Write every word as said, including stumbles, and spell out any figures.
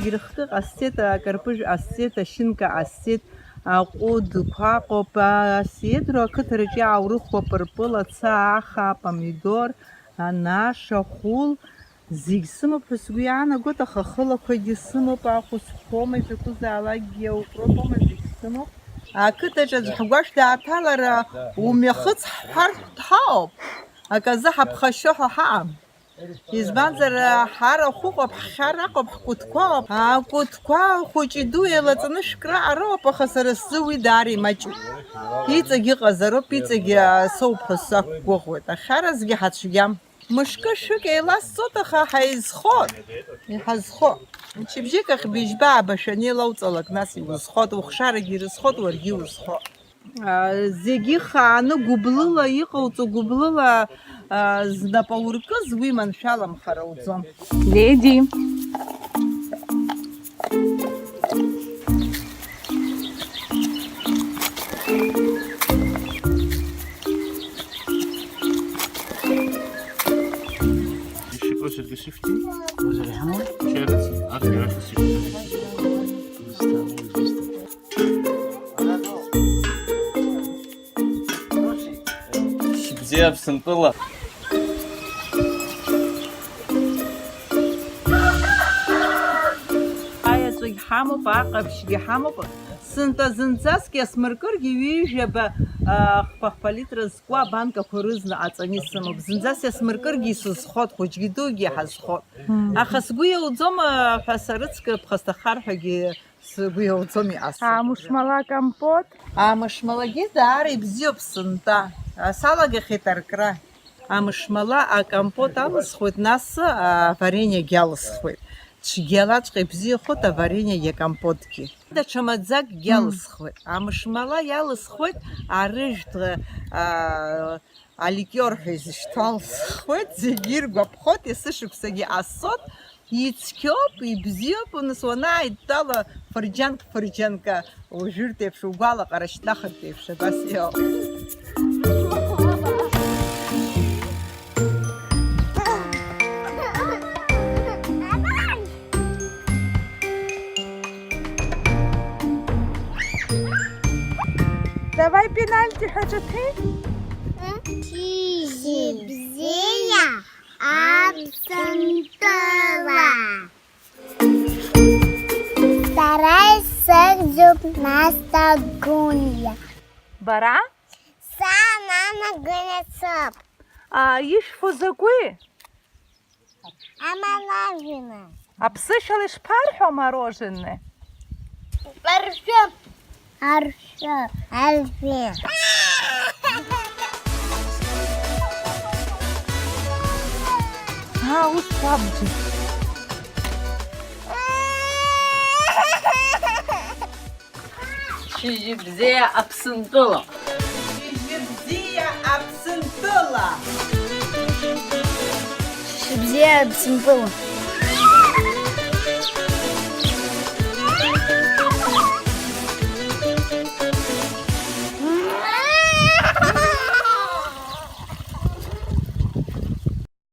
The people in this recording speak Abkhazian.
Гьырхкы ҟасҵеит, акарпыжә ҟасҵеит, ашьынка ҟасҵеит, аҟәыдқәа аҟоуп, асиедро ақыҭараҿ иааурыхуа пырпыл, аца, аха, апомидор, анаша, ахәыл, зегь сымоуп ҳәа сгәы иаанагоит, аха ахылақәагьы сымоуп, ахә схәома, изакәызаалакгьы аукропома, зегь сымоуп. Ақыҭаҿ аӡә ҳгәашә дааҭалар, умҩахыҵ ҳҳәар ҳауп, аказы ҳаԥхашьо ҳәа ҳаҟам. Избанзар, ҳара ҳхәыҟоуп, ҳхьараҟоуп, ҳкәытқәоуп. Акәытқәа хәыҷи ду еилаҵаны шәкра ароуп, аха сара сзы уи даара имаҷуп. Иҵегь ыҟазароуп, иҵегь соуп ҳәа сақәгәыӷуеит. Ахьаразгьы ҳацәгьам. Мышкы-шәык еиласҵоит, аха ҳаизхоит, иҳазхоит. Мчыбжьык ахь быжьба аабашәаны илоуҵалак, нас иузхоит, ухшарагьы ирызхоит, уаргьы иузхоит. А, зегьы хааны гәыблыла иҟауҵо, гәыблыла, а, знапы ауркыз, уи маншәаламхар ауӡом. Леди. Иши просит гашифти? Шерец, ах, гашифти. Шьыбзиа Аԥсынтәыла. Аиаҵәагь ҳамоуп, аҟаԥшьгьы ҳамоуп. Сынтәа зынӡаск иасмыркыргьы ҩажәаба, а, хԥа-хԥа литра зкуа абанкақәа рызна аҵаны исымоуп. Зынӡас иасмыркыргьы исызхоит, хәыҷгьы дугьы ҳазхоит. Мм. Аха сгәы иауӡом, а, ҳәа сарыцкы ԥхасҭахар ҳәагьы сгәы иауӡом иҟасҵо. Амышмала компот? Амышмалагьы даара ибзиоуп сынтәа. Салагахьеит аркра. Амышмала акомпот алысхуеит, нас, а, аварениагьы алысхуеит. Цәгьалаҵәҟьа ибзиахоит аварениагьы акомпотгьы. Даҽа маӡакгьы Мм. алысхуеит. Амышмала иалысхуеит, арыжәтә, а, аликиор ҳәа изышьҭоу алысхуеит, зегьы иргәаԥхоит, есышықәсагьы ҟасҵоит. Ицқьоуп, ибзиоуп, нас уанааидтәала фырџьанк-фырџьанка, уажәыртә еиԥш, угәалаҟара шьҭнахыртә еиԥш, абас иҟоуп. Давай пенальти ҳәа ҿыҭи. Шьыбзиа. Аԥсынтәыла. Сара исыхьӡуп Настагәлиа. Бара? Са Нана Гәлиа соуп. А, ишәфо закәи? Амалажәына. Аԥсышәала ишԥарҳәо мороженое? Аршәы. Аршәы. Аршәы. Аа, ус шәабџьар. Шьыжьыбзиа Аԥсынтәыла. Шьыжьыбзиа Аԥсынтәыла. Шьыжьыбзиа Аԥсынтәыла.